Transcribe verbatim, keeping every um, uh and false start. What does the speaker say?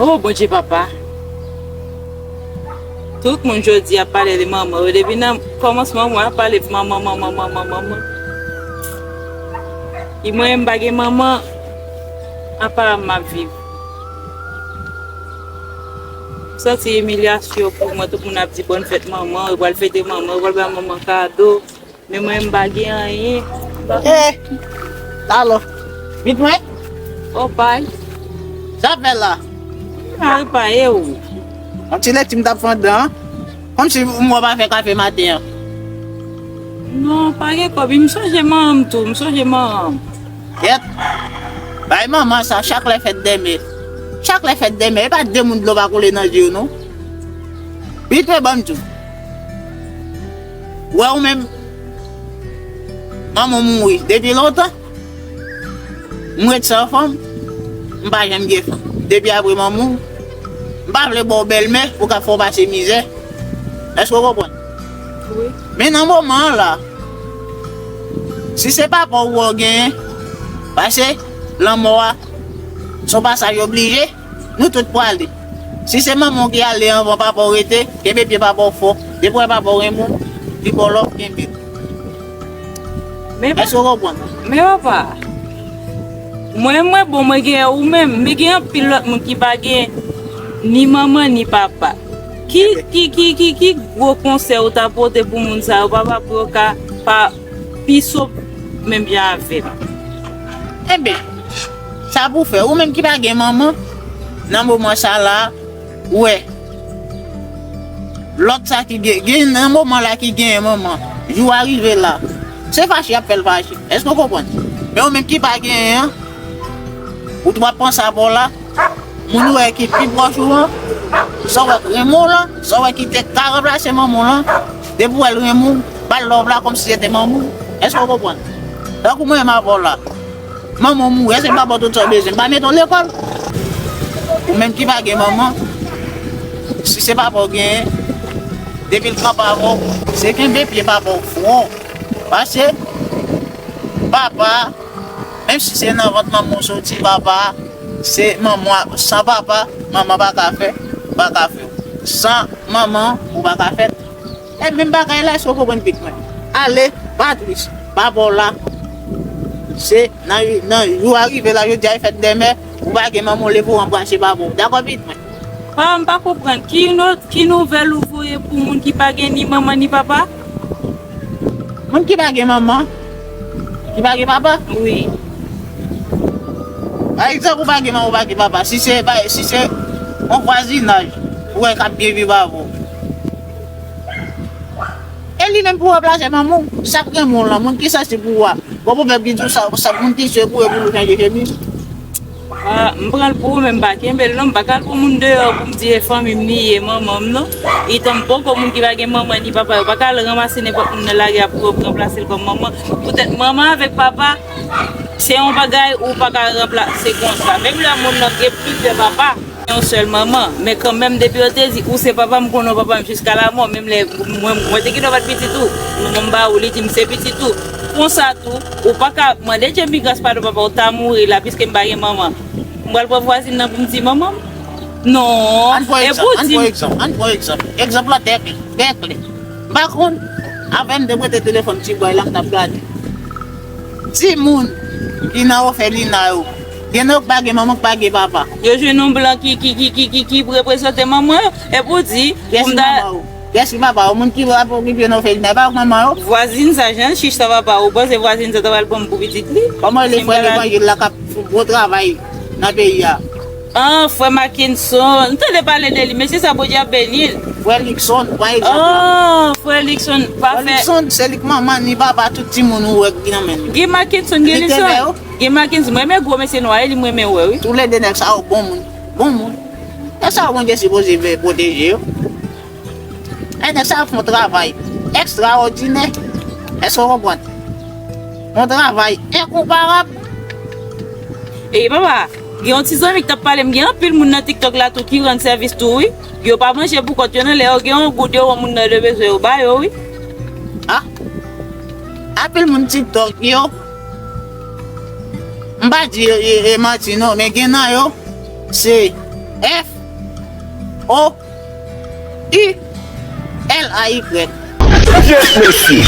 Oh, Bondye papa. Tout moun jodi ap pale de manman yo. Depi nan kòmansman, mwen ap pale de manman, manman, manman, manman. E mwen, m pa gen manman, apa m ap viv. M santi imilyasyon pou mwen. Tout moun ap di bòn fèt manman, yo pral fete manman, yo pral bay manman kado. Men mwen, m pa gen anyen. Eh, alò, vit mwen. O pay. Sa fè la? Mari pa e ou? Yon ti lekti m t ap fè anndan an. Kòmsi m wè w pa fè kafe maten an. Non, pa gen kòb. M sonje manman m tou. M sonje manman m. Yèt. Bay manman sa, chak lè fèt dèmen. Chak lè fèt dèmen. E pa de moun dlo pa koule nan je yo, non. Vit fè ban m di w. Wè ou menm. Manman w mouri depi lontan. M ret san fanm. M pa janm gen fanm. Depi apre manman w. M pa vle ba w bèlmè pou ka fè w pase mizè. Èske w konprann? Wi. Men nan moman an la, si se papa w wè w genyen, pase lanmò a, se yon pasaj oblije, nou tout prale. Si se manman w ki ale anvan papa w rete, kenbe pye papa w fò. Depi w wè papa w renmen w, li ba w love, kenbe l. Men pa- Èske w konprann? Men papa, mwen, mwen bon, mwen gen ou menm, men gen anpil lòt moun ki pa gen ni manman ni papa. Ki, ki, ki, ki, ki gwo konsèy ou ta pote pou moun sa yo, papa, pou yo ka pa pi sòt menm jan avè m? Enben, sa pou fè, ou menm ki pa gen manman, nan moman sa la, ou wè, lòt sa ki gen, gen nan moman la ki genyen manman, jou a rive la, se fache y ap fè l fache. Èske w konprann? Men ou menm ki pa genyen an, ou t ap panse a pa w la, moun ou wè ki pi pwòch ou an, sa w wè k renmen w lan, sa w wè ki te ka ranplase manman w lan, depi w wè l renmen w, ba l love la kòmsi se te manman w. Èske w konprann? Tankou mwen menm avè w la, manman w mouri, èske m pa ba w tout sa w bezwen? M pa mete w lekòl? Ou menm ki pa gen manman, si se papa w genyen, depi l kanpe avè w, se kenbe pye papa w fò. Pase papa, menm si se nan vant manman w soti, papa, se manman w, san papa, manman pa ka fè, pa ka fè. San manman, ou pa ka fèt. E menm bagay la, èske w konprann, pitit mwen? Ale, pa tris, papa w la. Se nan, nan jou a rive la, jodi a e fèt dèmen, ou pa gen manman w, leve w anbrase papa w. Dakò, pitit mwen? Papa, m pa konprann. Ki nou, ki nouvèl ou voye pou moun ki pa gen ni manman ni papa? Moun ki pa gen manman, ki pa gen papa? Wi. Pa egzanp, ou pa gen manman, ou pa gen papa. Si se, pa, si se yon vwazinaj, ou wè k ap byen viv avè w. E li menm pou ranplase manman w, sa k renmen w lan, moun ki santi pou ou a. Bon, pwovèb ki di w sa, sa moun ki swe kouri pou nou chanje chemiz. Ah, m pran l pou ou, men m pa kenbe l non. M pa ka al pou moun deyò pou m di e fanmi m li ye, manman m non. Itan m poko moun ki pa gen manman ni papa, yo pa ka al ranmase nenpòt moun nan lari a pou yo ranplase l kòm manman. Poutèt manman avèk papa, se yon bagay ou pa ka ranplase konsa. Menm lè moun nan gen plizyè papa, yon sèl manman. Men kanmenm, depi yo te di, ou se papa m, konnen w papa m jiska lamò. Menm lè mwen, mwen te gen dwa bat pitit ou, mwen m ba ou, li di m se pitit ou. Konsa tou, ou pa ka mande Djemigras padon, papa w ta mouri la, piske m pa gen manman. M pral pran vwazin nan pou m di manman m? Non. Ann pran e egzanp, pou ann di pran egzanp, ann pran egzanp. Egzanp la trè klè, trè klè. M pa konn, avè m te prete telefòn tibwa la, m t ap gade. Timoun ki nan òfelina yo, gen nan yo k pa gen manman, k pa gen papa. Yo jwenn yon blan ki, ki, ki, ki, ki, ki reprezante manman yo, epi w di, pou m ta Kiyès ki papa yo? Moun ki ap okipe nan òfelina, e pa manman yo? Vwazin sa, jan chich sa papa, ou panse vwazin sa ta pral pran m pou pitit li? Kòman rele frè levanjil la k ap fè bon travay nan peyi a? Ah, frè Mackenson, m tande pale de li, mesye sa Bondye ap beni l. Frè Luckson, pran egzanp la. Ah, frè Luckson, pa fè. Frè Luckson, se li k manman ni papa tout timoun ou wè ki nan men li. Gen Mackenson, gen Luckson. Gen Mackenson, mwen renmen gwo mesye nwa, e li mwen renmen wè, wi. Toulede nèg sa yo bon moun, bon moun. Nèg sa yo Bondye sipoze pwoteje yo. E nèg sa yo fè yon travay ekstraòdinè. Èske w konprann? Yon travay enkonparab. E papa, gen yon ti zanmi ki t ap pale m, gen anpil moun nan TikTok la tou ki rann sèvis tou, wi. Yo pa manje pou kont yo, non, lè yo gen yon goud, yo wè moun nan yo bezwen, yo ba yo, wi. Ah, anpil moun TikTok yo, m pa di e, e, e manti, non, men gen nan yo, se F, O U L A Y. Pyès mesye.